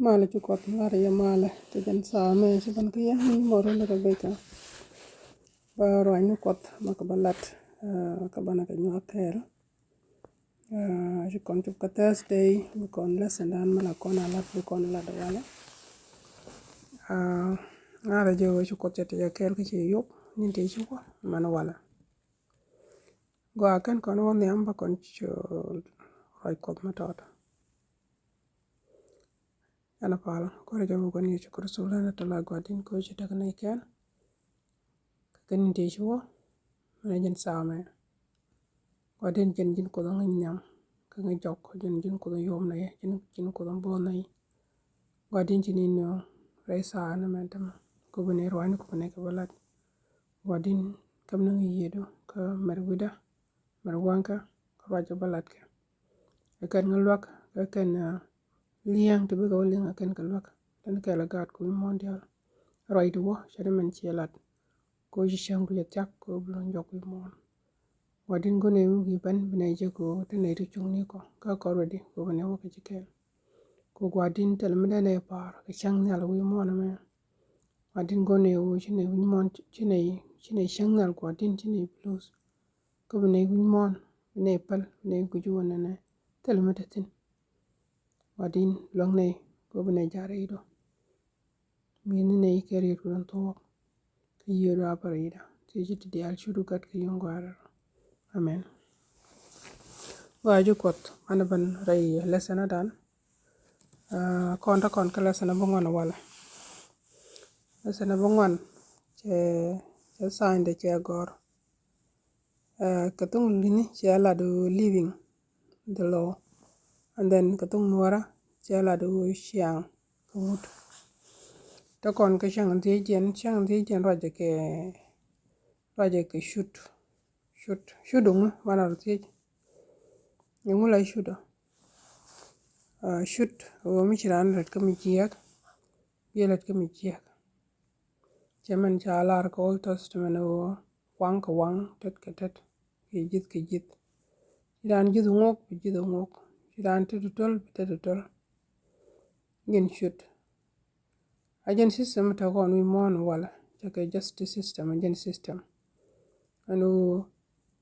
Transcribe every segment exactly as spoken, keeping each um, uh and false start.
Malɛ ci Kuɔth, lar yɛ malɛ ti jɛn saa mɛ ci ban kä yɛ mi mɔr ni Rebecca. Ba ruany ni Kuɔth ma kɛ ba lat, ah, kɛ banɛ kɛ nyuak kɛɛl. Ah, ci kɔn cop kä Thursday, bi kɔn lesson dan mi la kɔn a lat, bi kɔn a lat walɛ. Ah, ŋa̱rä jɛ wee ci Kuɔth cɛ ti jɛ kɛɛl kä ci yop ni ti ci wä man walɛ. Gɔaa kɛn kɔn wä nhiam ba kɔn ci ruac Kuɔth ma tɔt. Ɛn a pal kɔrɛ jɛ wä kɔn Yecu Kritho lɛn a tala Gua̱di̱n kɔ ci tek ni kɛn. Kɛ kɛn ni ti ci wä mɛn jɛn saa mɛ. Gua̱di̱n jɛn ji̱n Kuoth ŋi̱ny nhiam kä ŋi̱ jɔk, jɛn ji̱n Kuoth yom na yɛ, jɛn ji̱n Kuoth bo̱o̱n na yɛ. Gua̱di̱n ci ni nööŋ rɛy saa ni mɛn tämɛ. Kɔ bi ni ruani kɔ bi ni kɛ bä lat. Gua̱di̱n käm ni ŋi̱ yiëëdu kä mɛr wi̱dä, mɛr waŋkä, kä ruac bä lat kɛ. Ɛ kɛn ŋi̱ luäk, ɛ kɛn, ah, liɛŋ ti bikɛ wä liŋ ɛ kɛn kɛ luäk. Tɛn kɛɛl ɛ gaat kɛ wi̱i̱ muɔ̱ɔ̱n diaal. Ruac ti wä cɛ ti mɛn ciɛ lat. Kɛ wä ci cäŋ du cɛ thiak kɛ wä bi luny jɔk wi̱i̱ muɔ̱ɔ̱n. Gua̱di̱n go̱n ɛ wä wi̱i̱ ben bi nɛ jɛ kɛ wä ti nɛ ti cuŋni kɔ kä kɔ ruɛdi kɛ wä bi nɛ wä kɛ ci kɛɛl. Kɛ Gua̱di̱n thil mi dee nɛ pa̱a̱r kɛ cäŋ nhial wi̱i̱ muɔ̱ɔ̱n ɛmɛ. Gua̱di̱n go̱n ɛ wä ci nɛ wi̱i̱ muɔ̱ɔ̱n ci nɛ ci nɛ cäŋ nhial Gua̱di̱n ci nɛ bi luth. Kä bi nɛ wi̱i̱ muɔ̱ɔ̱n bi nɛ päl bi nɛ guic wä nɛnɛ thil mi te thi̱n. Gua̱di̱n luäŋ nɛ kɛ bi nɛ ja̱r i̱ dɔ. Mi ni nɛ kɛ riet kɛ thuɔ̱k. Kɛ yiëëdu a pär i̱ dɔ ti ci ti diaal cudu gat kɛ yio̱ŋ gua̱a̱r. Amen. Gɔaa ji̱ Kuɔth an ben rɛy lesson dan. Ah, kɔn te kɔn kä lesson bä ŋuan walɛ. Lesson bä ŋuan cɛ, cɛ sign de cɛ gɔr. Ah, kɛ thuŋ li̱ni cɛ lat wä living the law. And then kɛ thuŋ nuɔra cɛ lat wä ciaŋ kɛ wut. Te kɔn kɛ cäŋ thiec jɛn, cäŋ thiec jɛn ruacɛ kɛ, ruacɛ kɛ cut. Cut, cut ŋu banɛ rɔ thiec. Iŋu la cut ɔ? Ah, cut ɣöö mi ci raan lät kä mi jiääk, bi lät kä mi jiääk. Cɛ mɛn ca lar kä Old Testament ɣöö waŋ kɛ waŋ, tet kɛ tet, kɛ ji̱th kɛ ji̱th. Ci raan ji̱th ŋok bi ji̱th ŋok, ci raan tet töl bi tet töl. Jɛn cut. A jɛn system mi te kɔn wi̱i̱ muɔ̱ɔ̱n walɛ, cɛ kɛ justice system, a jɛn system. Ɛn ɣöö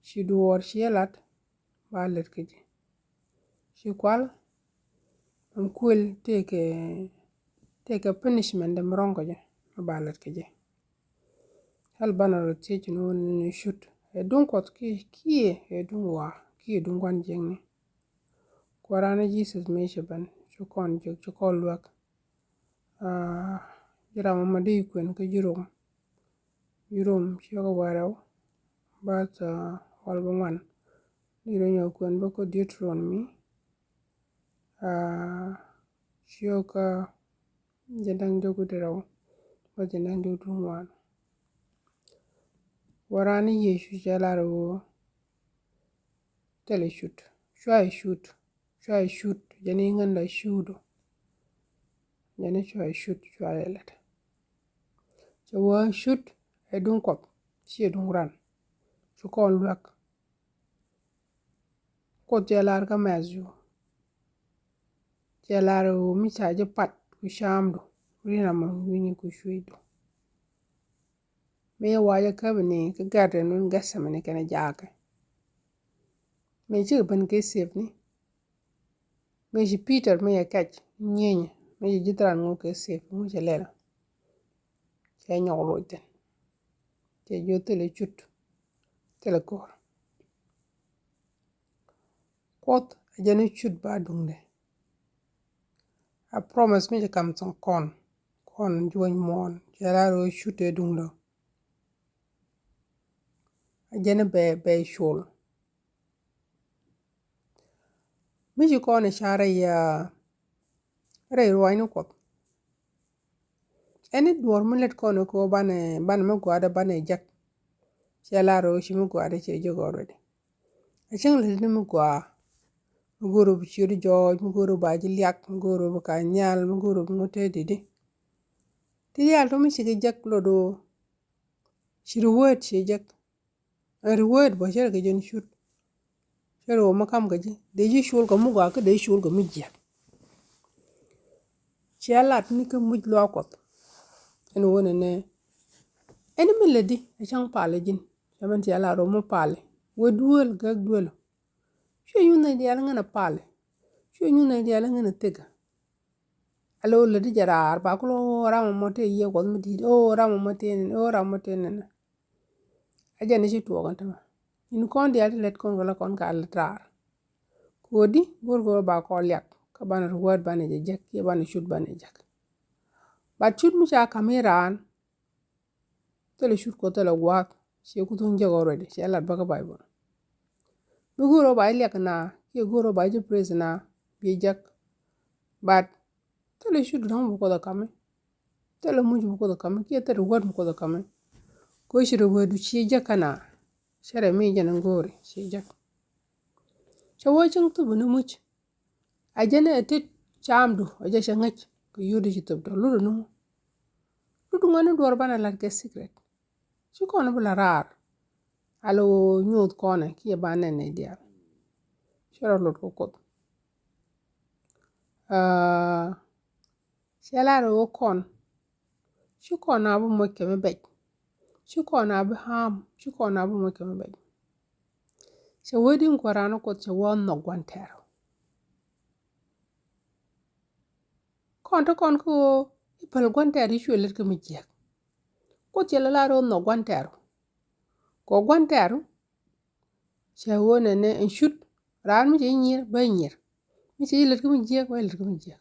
ci duɔɔr ci ɛ lat ba lät kä ji̱. Ci kual ɛn kuël tëëkɛ, tëëkɛ punishment dee mi rɔ̱ŋ kä jɛ mi ba lät kä jɛ. Hal banɛ rɔ thiec ni wun ni cut ɛ duŋ Kuɔth kiɛ, kiɛ ɛ duŋ waa kiɛ ɛ duŋ gua̱n jiäkni. Kua̱ran ni Jesus mëë cɛ ben ci kɔn jiök ci kɔn luäk. Ah, ji̱ ram ɛmɔ dee kuɛn kä ji̱ Rom. Ji̱ Rom ciökä wäl rɛw, verse, ah, wäl bä ŋuan. Dee rɔ nyɔk kuɛn bä kä Deuteronomy, ah, ciökä jiɛn da̱ŋ diɔ̱k wi̱cdɛ rɛw, verse jiɛn da̱ŋ diɔ̱k wi̱cdɛ ŋuan. Wäran ni Yecu cɛ lar ɣöö thilɛ cut, cua cut. Cua cut, jɛn i̱ ŋän la cut ɔ. Jɛn i̱ cua cut, cua lɛ lät. Cɛ wee cut ɛ duŋ Kuɔth, ciɛ duŋ ran. Cu kɔn luäk. Kuoth cɛ lar kä Matthew. Cɛ lar ɣöö mi ca ji̱ pat ku camdu, rin amɔ wi̱ni ku cuecdu. Mëë wacɛ käp ni kä gɛ̈t in wun Gethsemane kɛnɛ jaakɛ. Mëë cikɛ ben kɛ save ni. Mëë ci Peter mëë cɛ kɛc nyieny, mëë cɛ ji̱ thran ŋu kɛ save, ŋu cɛ lɛl. Cɛ nyɔk loc thin. Cɛ jiök thilɛ cut, thilɛ ko̱r. Kuoth a jɛn i̱ cut ba duŋdɛ. A promise mi cɛ kam thɔŋ kɔn, kɔn juɔ̱ny muɔ̱ɔ̱n, cɛ lar ɣöö cut ɛ duŋdɛ. A jɛn i̱ bɛ, bɛ col. Mi ci kɔn i̱ ca rɛy, ah, rɛy ruaacni Kuɔth. Ɛn i̱ duɔ̱ɔ̱r mi lät kɔn i̱ kɛ ɣöö banɛ, banɛ mi gɔaa dee banɛ jek. Cɛ lar ɣöö ci mi gɔaa dee cɛ jek already. A cäŋ lät ni mi gɔaa. Mi go̱o̱r ɣöö bi ciöt jɔɔc, mi go̱o̱r ɣöö ba ji̱ liak, mi go̱o̱r ɣöö bi ka̱ny nhial, mi go̱o̱r ɣöö bi ŋut te didi. Ti diaal tɔ mi cikɛ jek lot ɣöö ci reward ciɛ jek. Ɛn reward bä cɛ rɛ kɛ jɛn cut. Cɛ rɛ wä mi kam kɛ ji̱ dee ji̱ col kɛ mi gɔaa kä dee col kɛ mi jiäk. Ciɛ lat ni kä muc luaak Kuɔth. Ɛn ɣöö nɛnɛ ɛn mi lätdi ɛ cäŋ pal ɛ ji̱n. Cɛ mɛn ciɛ lat rɔ mi pal ɛ wee duel gäk duel. Cuɛ nyuth nɛy diaal ŋän ɛ pal ɛ. Cuɛ nyuth nɛy diaal ŋän ɛ thik ɛ. Alo lätdi jɛ raar ba kulɔ ram ɛmɔ tëë yiëë Kuɔth mi di̱i̱t, o ram ɛmɔ tëë nɛnɛ, o ram ɛmɔ tëë nɛnɛ. A jɛn i̱ ci tuɔɔk ɛn tämɛ. Nyin kɔn diaal ti lät kɔn kɛ la kɔn ka lät raar. Kodi go̱o̱r kɛ ba kɔn liak kä banɛ reward banɛ jɛ jek kiɛ banɛ cut banɛ jek. But cut mi ca kam i̱ raan. Thilɛ cut kɔ thilɛ gua̱a̱th ciɛ ku thuŋ jek already ciɛ lat bä kä Bible. Mi go̱o̱r ba i̱ liak na kiɛ go̱o̱r ba i̱ jɛ praise na bi jek. But thilɛ cut dɔ̱ŋ bi Kuoth ɛ kami. Thilɛ muc bi Kuoth ɛ kami kiɛ thilɛ reward bi Kuoth ɛ kami. Kɛ ci reward du ci jek kä na. Cɛ rɛ mi jɛn in go̱o̱ri ci jek. Cɛ wee cäŋ thup ni muc. A jɛn ɛ tit camdu a jɛ cɛ ŋäc kɛ yio̱t ci thop tɔ lut ni ŋu. Lut ŋuɛni duɔr banɛ lat kɛ secret. Ci kɔn bi la raar. Alo nyuuth kɔnɛ kiɛ ba nɛn ni diaal. Cɛ rɔ lut kɛ Kuoth. Aa, cɛ lar ɣöö kɔn ci kɔn a bi moc kɛ mi bɛc. Ci kɔn a bi harm, ci kɔn a bi moc kɛ mi bɛc. Cɛ wee din Kuɔth raan Kuɔth cɛ wee nhɔk gua̱n tɛɛr. Kɔn te kɔn kä ɣöö i̱ päl gua̱n tɛɛr i̱ cuɛ lät kä mi jiäk. Kuoth cɛ lɛ lar ɣöö nhɔk gua̱n tɛɛr. Kɔ gua̱n tɛɛr cɛ ɣöö nɛnɛ ɛn cut raan mi cɛ ji̱ nyier bä ji̱ nyier. Mi cɛ ji̱ lät kä mi jiäk bä ji̱ lät kä mi jiäk.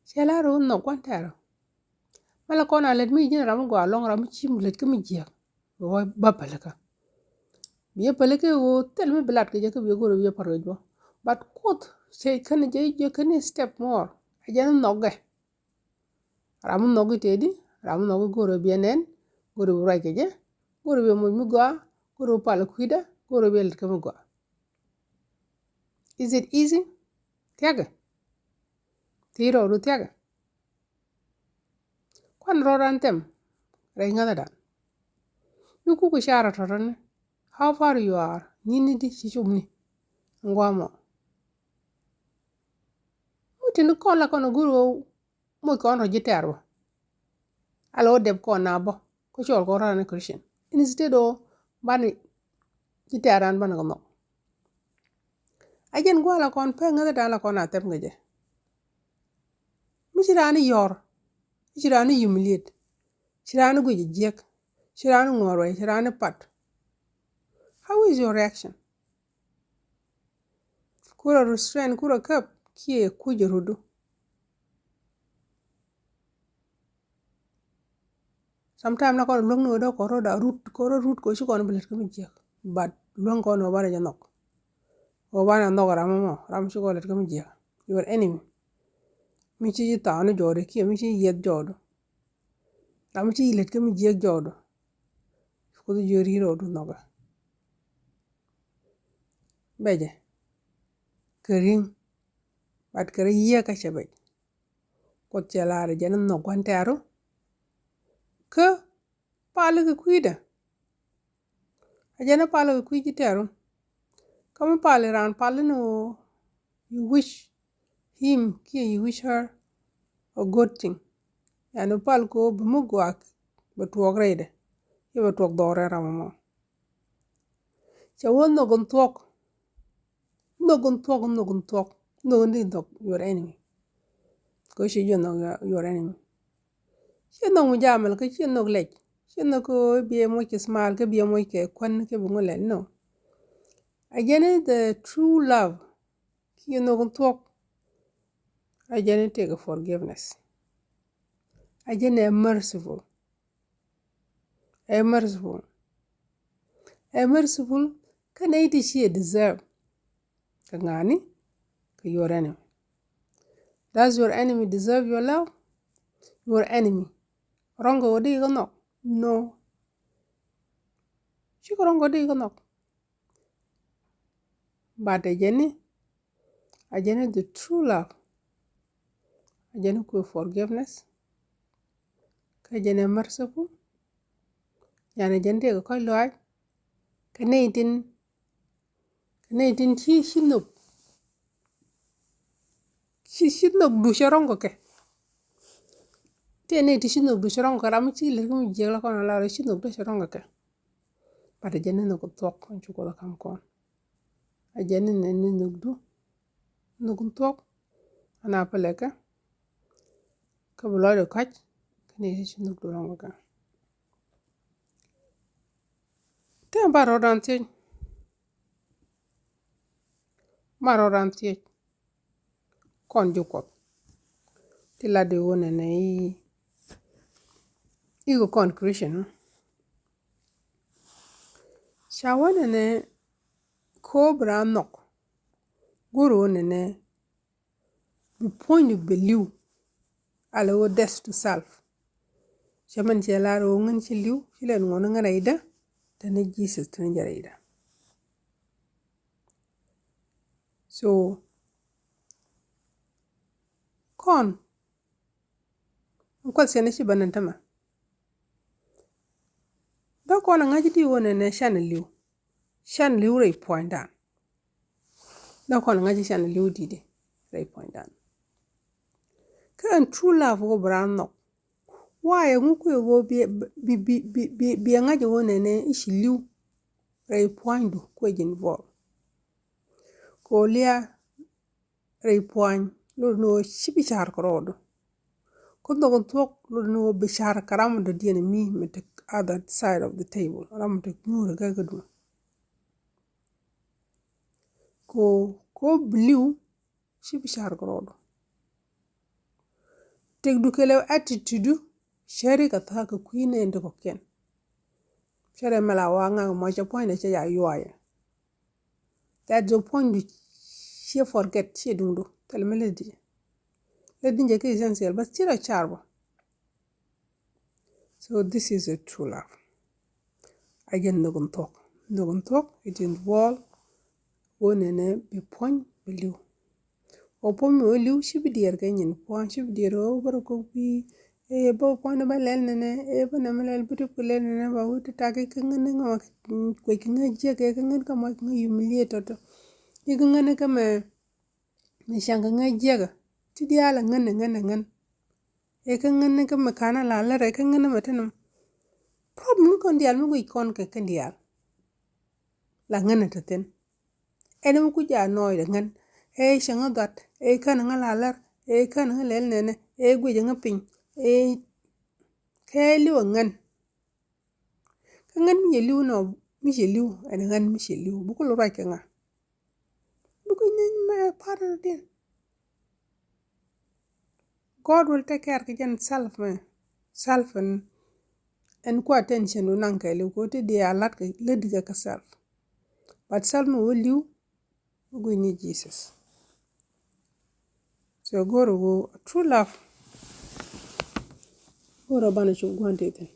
Cɛ lar ɣöö nhɔk gua̱n tɛɛr. Malɛ kɔn a lät mi ji̱n ram mi gɔaa lɔ̱ŋ ram mi ci lät kä mi jiäk. Bɛ wä bä pälikä. Bi jɛ pälikä ɣöö thil mi bi lat kɛ jɛ kä bi jɛ go̱r bi jɛ pär kɛ juɔ. But Kuoth cɛ kɛn jɛ jɛ kɛn step more. A jɛn nhɔk gɛ. Ram mi nhɔk i̱ tëëdi, ram mi nhɔk i̱ go̱o̱r ɛ biɛ nɛn, go̱o̱r ɛ bi ruac kɛ jɛ, go̱o̱r ɛ biɛ moc mi gɔaa, go̱o̱r ɛ bi pal ɛ kui̱dä, go̱o̱r ɛ biɛ lät kä mi gɔaa. Is it easy? Thia̱kɛ. Thi̱i̱ rɔɔdu thia̱kɛ. Kuan rɔɔdan thɛm rɛy ŋäthädan. Mi kuk i̱ car rɔtɔtɔni. How far you are? Ni̱ni di ci cumni. Ŋuamɔ. Mi tini kɔn la kɔn a go̱o̱r ɣöö moc kɔn rɔ ji̱ tɛ̈r bä. Ala wä dep kɔn na bä kä cɔl kɔn rɔ ni Christian. Instead ɔ bani ji̱ tɛ̈r an bani kɛ nhɔk. A jɛn gua̱a̱ la kɔn pek ŋäthä da̱a̱n la kɔn a thɛp ŋäcɛ. Mi ci raan i̱ yɔr, ci raan i̱ humiliate, ci raan i̱ guic jiɛk, ci raan i̱ ŋuɔ̱r wɛy, ci raan i̱ pat. How is your reaction? Kurɛ restrain, kurɛ käp kiɛ kuc rudu. Sometimes na kɔn luäŋ ni wä dee kɔn rɔ da rut, kɔn rɔ rut kɔ ci kɔn bi lät kä mi jiäk. But luäŋ kɔn wä banɛ jɛ nhɔk. Wä banɛ nhɔk ram mɔ, ram ci kɔn lät kä mi jiäk. Your enemy. Mi ci ji̱ thaani jɔɔdu kiɛ mi ci yieth jɔɔdu. Ram mi ci lät kä mi jiäk jɔɔdu. Kuoth jiök ri̱i̱r rɔɔdu nhɔkɛ. Bɛcɛ kɛ ri̱ŋ. But kɛ rɛ yiëë kä cɛ bɛc. Kuoth cɛ lar jɛn nhɔk gua̱n tɛ̈ru. Kä pal kɛ kui̱dɛ. A jɛn pal kɛ kui̱ ji̱ tɛ̈ru. Kä mi pal iran pal ni ɣöö you wish him kiɛ you wish her a good thing. Yani pal kɛ ɣöö bi mi gɔaa bɛ tuɔɔk rɛydɛ. Kiɛ bɛ tuɔɔk dhɔrɛ ram mɔ. Cɛ wä nhɔk in thuɔk. Nhɔk in thuɔk, nhɔk in thuɔk. Nhɔk in di nhɔk your enemy. Kɛ ci jɛ nhɔk your enemy. Ci nhɔk mi jamal kä ci nhɔk lɛc. Ci nhɔk kɛ ɣöö biɛ moc kɛ smile kä biɛ moc kɛ kuän kä bi ŋu lɛl, no. A jɛn the true love. Kiɛ nhɔk in thuɔk. A jɛn take forgiveness. A jɛn ɛ merciful. Ɛ merciful. Ɛ merciful kä nɛy ti ci ɛ deserve. Kɛ ŋa̱ni kɛ your enemy. Does your enemy deserve your love? Your enemy. Rɔ̱ŋ kɛ wä di kɛ nhɔk? No. Cikɛ rɔ̱ŋ kɛ wä di kɛ nhɔk. But a jɛn ni, a jɛn ni the true love. A jɛn ni kuɛ forgiveness. Kä jɛn ni merciful. Yani jɛn tëëkɛ kɔc lɔaac. Kɛ nɛy tin, kɛ nɛy tin ci, ci nhök. Ci, ci nhök du cɛ rɔ̱ŋ kɛ kɛ. Tëë ni ti ci nhök du ci rɔ̱ŋ kɛ ram mi ci lät kä mi jiɛk la kɔn a la rɔ ci nhök du ci rɔ̱ŋ kɛ. But a jɛ ni nhök thuɔk kɔn ci Kuoth a kam kɔn. A jɛ ni ni nhök du nhök thuɔk. Ana pälɛ kɛ kä bi lɔcdɛ kɔ̱a̱c kä ni ti ci nhök du rɔ̱ŋ kɛ. Tëë ba rɔ̱dan thiec. Ma rɔ̱dan thiec. Kɔn ji̱ Kuɔth ti lat di wä nɛnɛ i̱ i̱ kɛ kɔn Christian. Ca wä nɛnɛ ko̱o̱p raa nhɔk. Go̱r wä nɛnɛ bi puɔ̱ny di bɛ li̱w. Alɛ wä death to self. Cɛ mɛn cɛ lar wä ŋän ci li̱w ci lɛn ŋuɔ̱n ŋän rɛydä. Tɛn ni Jesus tɛn ni jɛ rɛydä. So kɔn in kuath cɛ ni ci bä nɛn tämɛ. Dɔ̱ kɔn a ŋa̱c di wä nɛnɛ can li̱w. Can li̱w rɛy puɔ̱nydan. Dɔ̱ kɔn a ŋa̱c can li̱w di di rɛy puɔ̱nydan. Kä ɛn true love wä bɛ ran nhɔk. Why ɛŋu kuɛ wä bi bi bi bi bi ŋa̱c wä nɛnɛ i̱ ci li̱w rɛy puɔ̱nydu kuɛ ji̱n vuɔl. Kɛ wä lia̱a̱ rɛy puɔ̱ny lot ni wä ci bi ca̱r kɛ rɔɔdu. Kä nhök in thuɔk lot ni wä bi ca̱r kɛ ram mi dɔ̱diɛn mi mi te other side of the table, ram mi te nyuur kɛ kä duŋ. Ko ko bi li̱w ci bi ca̱r kɛ rɔɔdu. Tëkdu kɛlɛ attitude du cɛ ri kɛ tha̱a̱ kɛ kui̱ nɛn ti kɔ̱kiɛn. Cɛ rɛ mɛ la wa ŋa̱k mɔ cɛ puɔ̱nydɛ cɛ ya yuayɛ. That the point du ciɛ forget ciɛ duŋdu thil mi lɛ di. Lɛ di jɛ ki essential bas ci rɔ car bɔ. So this is a true love. A jɛ nhök in thuɔk. Nhök in thuɔk it involve wä nɛnɛ bi puɔ̱ny bi li̱w. Wä puɔ̱ny mi wä li̱w ci bi diɛɛr kɛ nyin puɔ̱ny ci bi diɛɛr wä bä rɔ kok bi. Ee bä puɔ̱ny ni bä lɛl nɛnɛ ee bä nɛmɛ lɛl bi ti ku lɛl nɛnɛ ba wä ti tak ikä ŋän ni ŋä ma kuec kä ŋä jiɛk ee kä ŋän kä mɔc kä ŋä humiliate tɔtɔ. Ikä ŋän ni kä mɛ mɛ caŋ kä ŋä jiɛk ti diaal a ŋän ni ŋän ni ŋän. Ee kä ŋän ni kä mɛ ka̱n a la lär ee kä ŋän ni mɛ ti nɔm. Problem ni kɔn diaal mi guic kɔn kɛ kɛn diaal. La ŋän ni te thin. Ɛn mi kuc a nɔɔcdɛ ŋän ee cäŋä dhɔat ee kän ŋä la lär ee kän ŋä lɛl nɛnɛ ee guic ŋä piny ee kɛ li̱w a ŋän. Kä ŋän mi cɛ li̱w nɔ mi cɛ li̱w ɛn ŋän mi cɛ li̱w bi kul ruac kɛ ŋa. Bi kuc ni mɛ part of the deal. God will take care kɛ jɛn self mɛ. Self ɛn ɛn ku attention du naŋ kɛ li̱w kɛ ti di a lat kɛ lät di kɛ kɛ self. But self mɛ wä li̱w wä gui̱ ni Jesus. So go̱r wä true love. Go̱r wä banɛ cop gua̱n ti thin.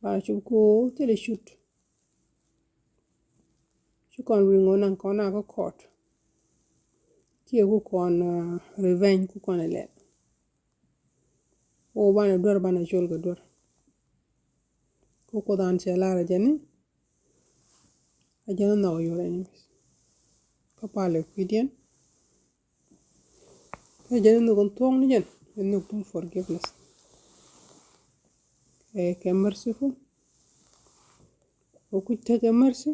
Banɛ cop ko thilɛ cut. Ci kɔn wi̱i̱ ŋuɔ̱n naŋ kɔn a kä court. Kiɛ ku kɔn revenge ku kɔn ilɛl. Wä banɛ duer banɛ col kɛ duer. Ku Kuoth an cɛ lar a jɛn ni a jɛn ni nhɔk your enemies. Kä palɛ kui̱diɛn. Kä jɛn in nhök in thuɔ̱k ni jɛn in nhök tin forgiveness. Kɛ kɛ merciful. Kɛ kuc tekɛ mercy.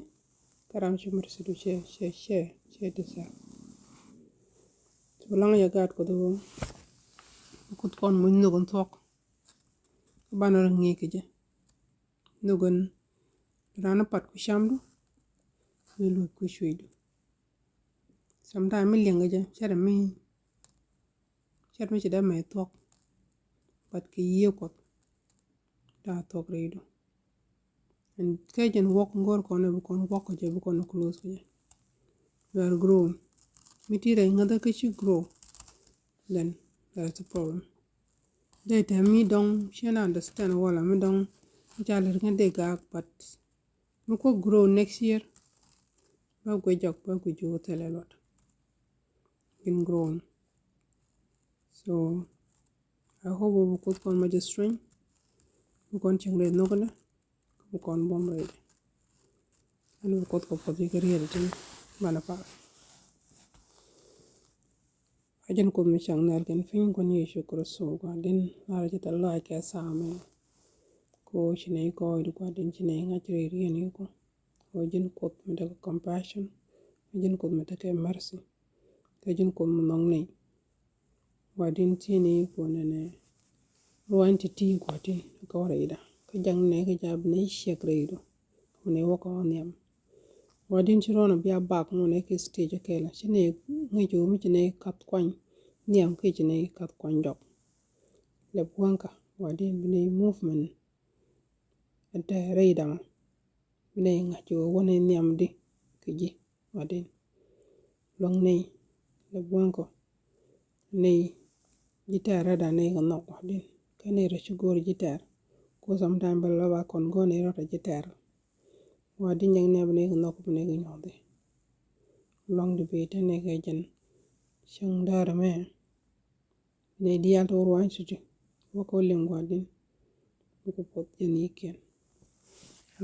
Kä ram ci mercy du cɛ cɛ cɛ cɛ deserve. So laŋ jɛ gaat Kuoth ɣöö Kuoth kɔn muc nhök in thuɔ̱k. Kä banɛ rɔ ŋi̱i̱c kɛ jɛ. Nhök in ran in pat ku camdu. Ni luɔc ku cuëcdu. Sometimes mi liɛŋ kɛ jɛ cɛ rɛ mi cɛ rɛ mi ci dee mɛ thuɔ̱k. But kɛ yiëë Kuɔth daa thuɔ̱k rɛydu. And kɛ jɛn walk go̱r kɔn bi kɔn walk kɛ jɛ bi kɔn close kɛ jɛ. You are growing. Mi ti rɛy ŋäthä kä ci grow. Then there is a problem. Dee tɛ mi dɔŋ cien understand wala mi dɔŋ mi ca lɛr ŋä dee gaak but mi kɔ grow next year. Ba guic jɔk ba guic jɔk thilɛ luɔt. In growing. So I hope wä bi Kuoth kɔn ma jɛ strength. Bi kɔn cieŋ rɛy nhɔknɛ. Bi kɔn buɔm rɛy. Ɛn bi Kuoth kɔ puɔth yikɛ riet itin banɛ pal. Ɛ jɛn Kuoth mi cak nhial kɛnɛ piny, Kuan Yecu Kritho Gua̱di̱n, lar ci thil lɔaac kɛ thaamɛ. Kɛ ɣöö ci nɛy gɔɔydu Gua̱di̱n, ci nɛy ŋa̱c rɛy riɛn yio̱w. Ɣöö ji̱n Kuoth mi tekɛ compassion, ɛ ji̱n Kuoth mi tekɛ mercy, ɛ ji̱n Kuoth mi nhɔk nɛy. Gua̱di̱n, ti̱i̱ni puɔ̱nɛ nɛ ruany ti̱ti̱ Gua̱di̱n kä rɛyda, kä jaŋ nɛ kä ja̱ bi nɛy ciɛk rɛydu, bi nɛy wä kɛ nhiam. Gua̱di̱n, ci ruɔ̱n a bia bak ŋuɔnɛ kɛ stage kɛl, ci nɛy ŋäc ɣöö mi ci nɛy kath kuany nhiam kiɛ ci nɛy kath kuany jɔk. Lɛp gua̱nkä Gua̱di̱n, bi nɛy movement ɛn te rɛyda mɔ, bi nɛy ŋa̱c ɣöö wä nɛy nhiamdi kɛ ji̱ Gua̱di̱n. Luäŋ nɛy, lɛp gua̱nkä, nɛy ji̱ tɛ̈r räda nɛy kɛ nhɔk Gua̱di̱n. Kä nɛy rɛy ci go̱o̱r ji̱ tɛ̈r, kɛ ɣöö sometimes bɛ lɔ ba kɔn go̱o̱r nɛy rɔ̱ tɛ ji̱ tɛ̈r. Gua̱di̱n, jaŋ nɛy bi nɛy kɛ nhɔk, bi nɛy kɛ nyuɔ̱th i̱ luaŋdi bi te nɛy kɛ jɛn cäŋ däär ɛmɛ. Nɛy diaal ti wä ruany ti̱ti̱, wä kɛ wä liŋ Gua̱di̱n, bikɛ puɔth jɛn yikiɛn.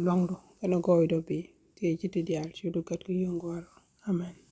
Luaŋdu kɛnɛ gɔɔydu bi tiee ji̱ ti diaal, ciötdu Gat kɛ Yio̱w in Gɔaa. Amen.